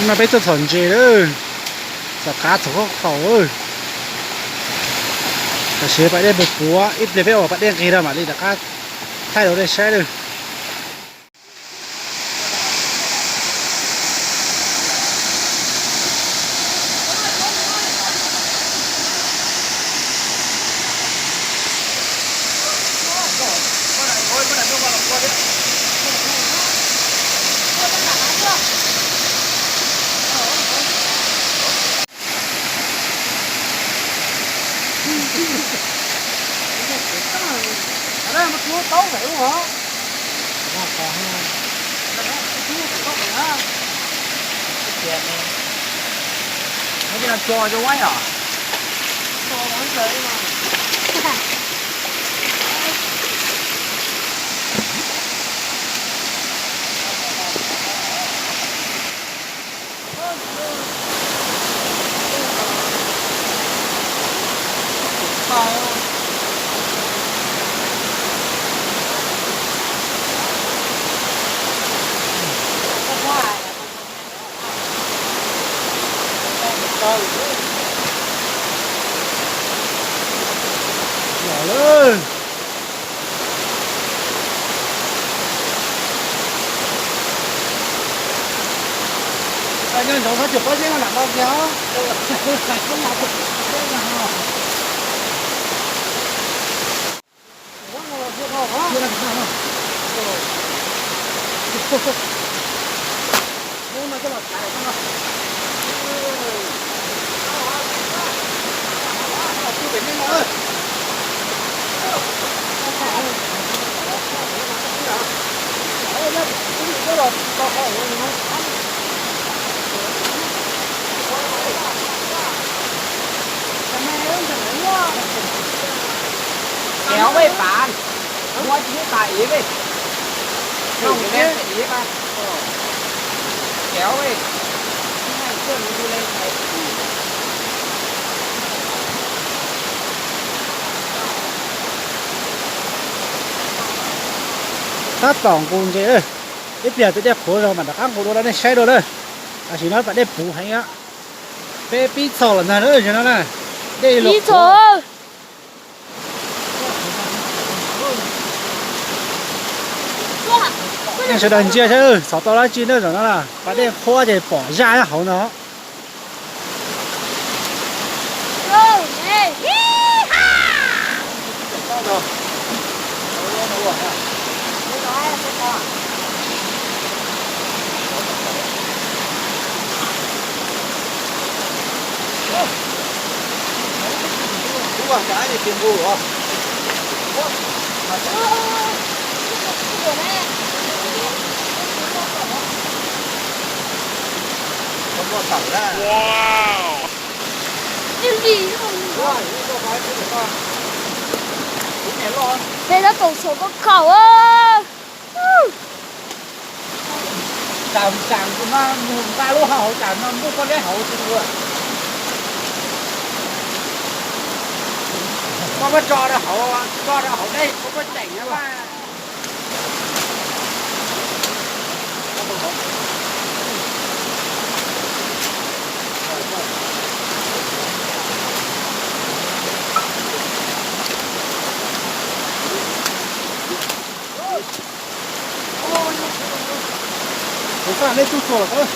No peb tuaj txhom ntses lawm, txhom qav txhom khaub khaum. Tam sim pas dej puas puav, ib pliag peb ua pas dej nqig rau mam li rov qab thaij rau nej saib lawm. Nyob ntsoov txhob tsuas pob zeb no lam tau kiag os. Kéo về phá, mua chứ phá ế về. Không, em sẽ ế mà. Kéo về. Tab tom nqus ntses, ib pliag tus dej qhuav zog mam rov qab nqus dua rau nej saib dua na. Tam sim no pas dej puv heev, peb pib txhom los ntag na, no na, dej los qhuav. Nej sawv daws ntsia saib xyov tau dab tsi na, zaum no na pas dej qhuav ces pom zaj hauv no. Peb tab tom txhom khaub khaum. Tsam mus nqa lub hauv tsam no muaj pob zeb hauv tsis ua. Koj muab tso rau hauv, tso rau hauv dej koj muab ceem na. Kuv xav nej tug txuas lawm.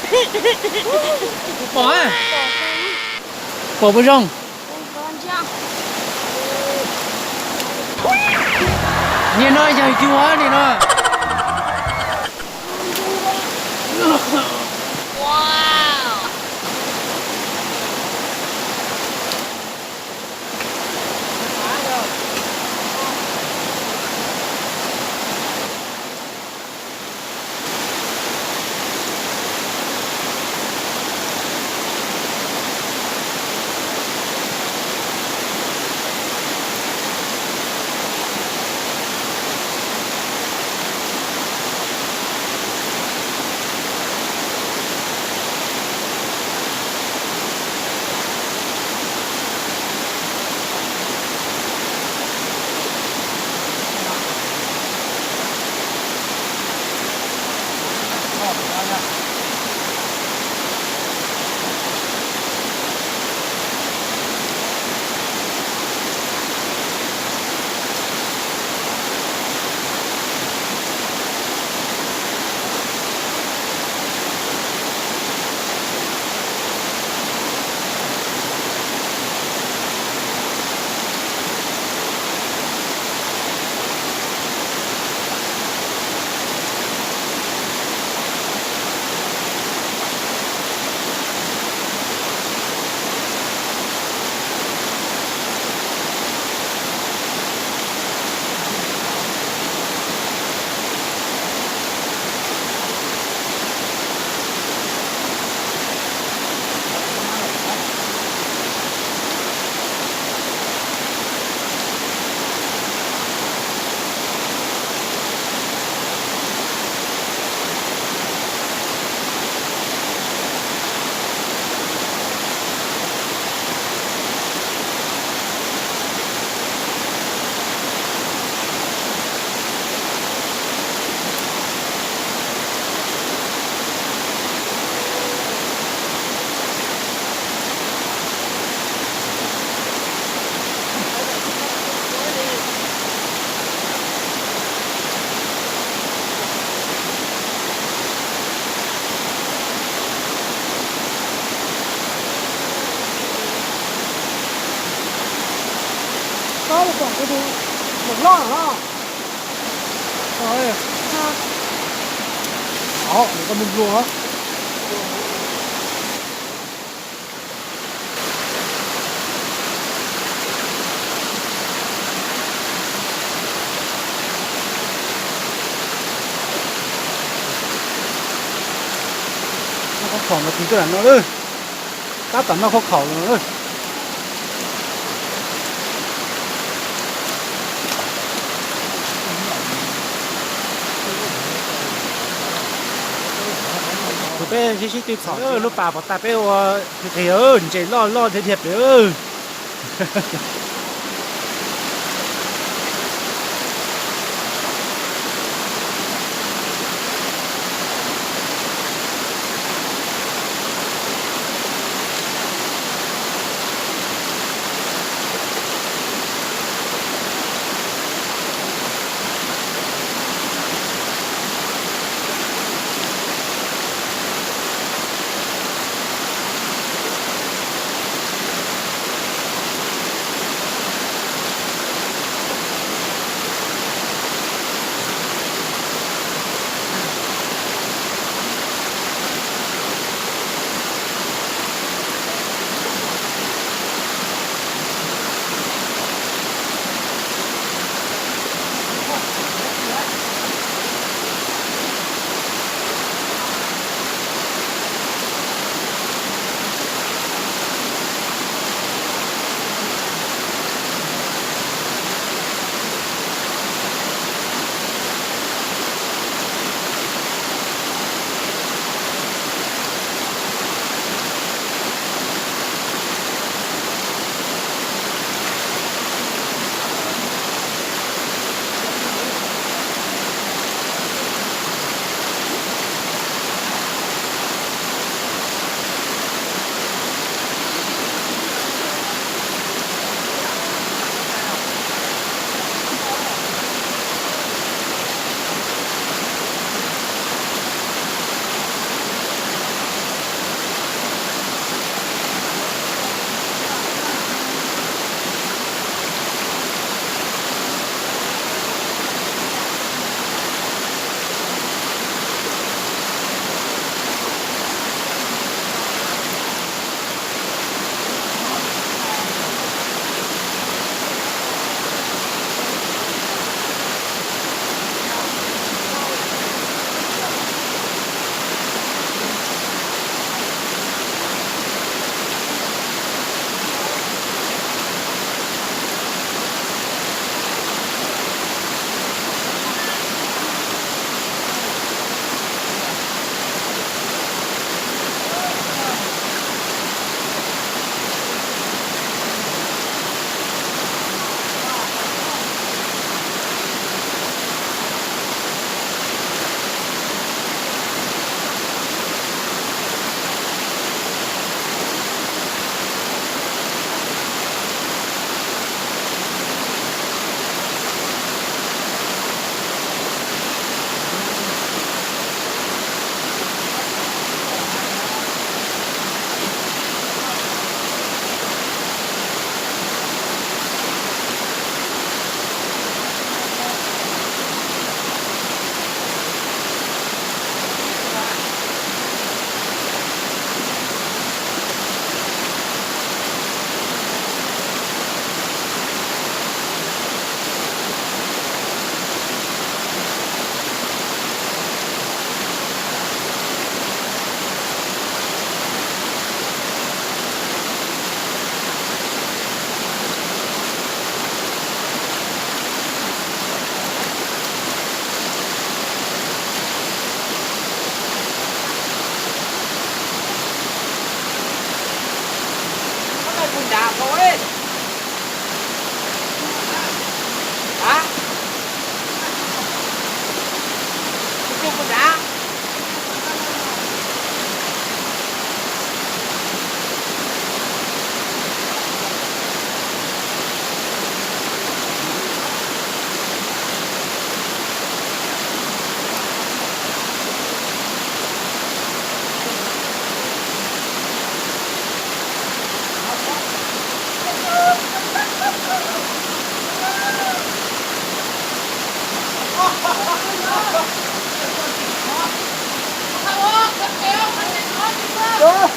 Pom, pom puas zoo? Niag no yawg yus nim no. Loj no. Ov, koj mus npluag. Noj khob khaum mas tig tuaj nram no lawm. Tab tom noj khob khaum los no lawm. Kuv peb sib sib tw txhom lub pas pov tag peb ua qis qis, ntses loj loj dhia dhia pem. Tsuas tseev os,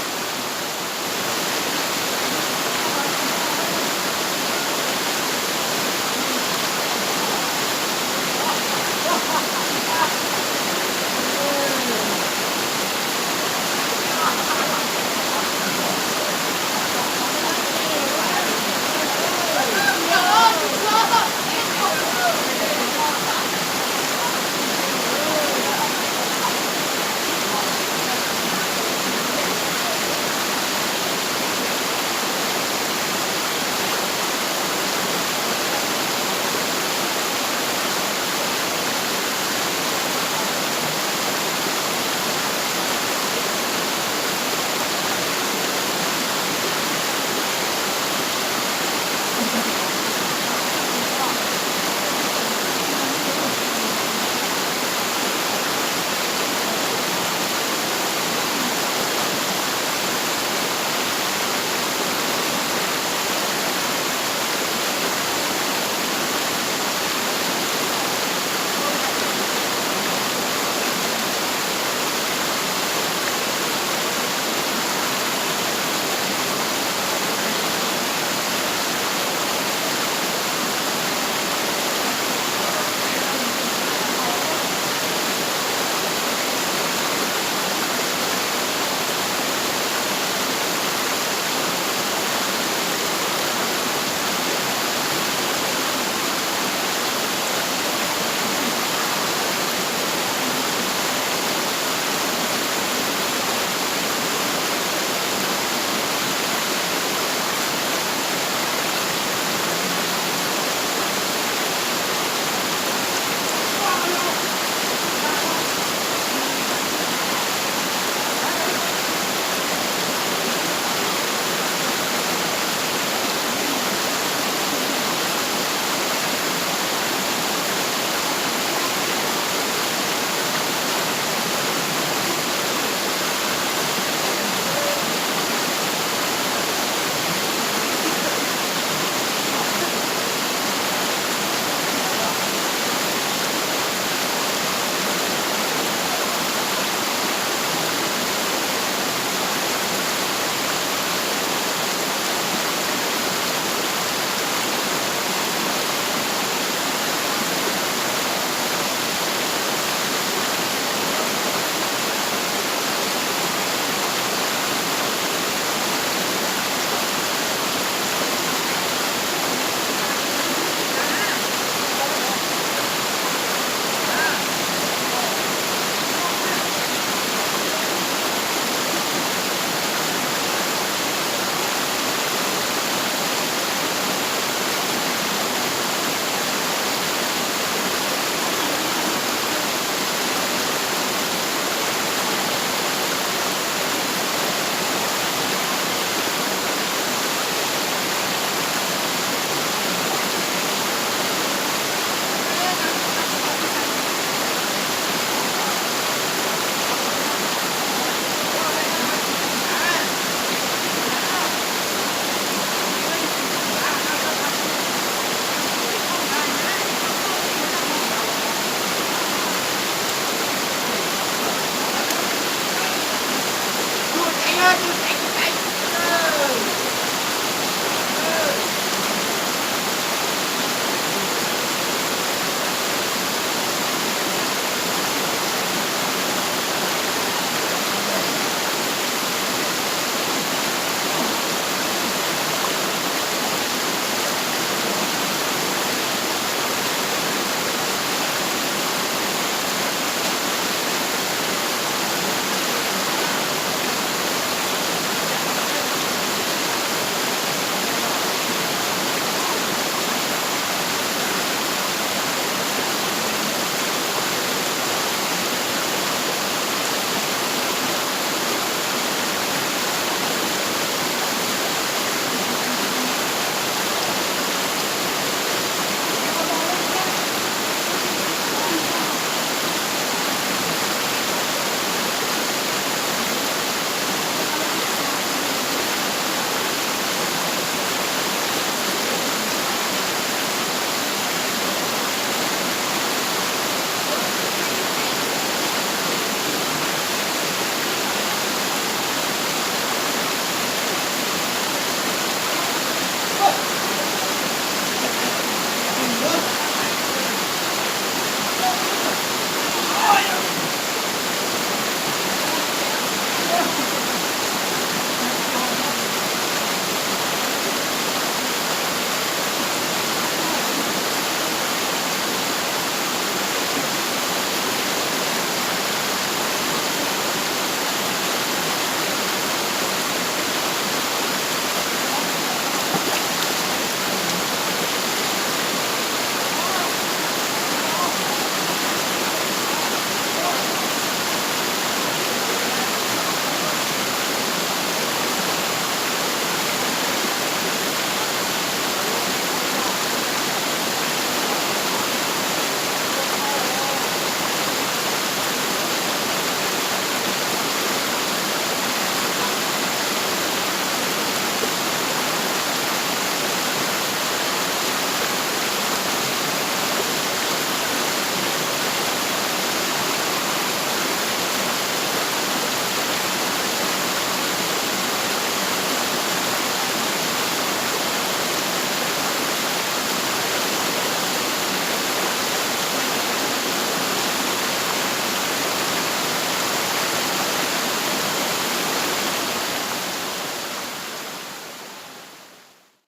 tsuas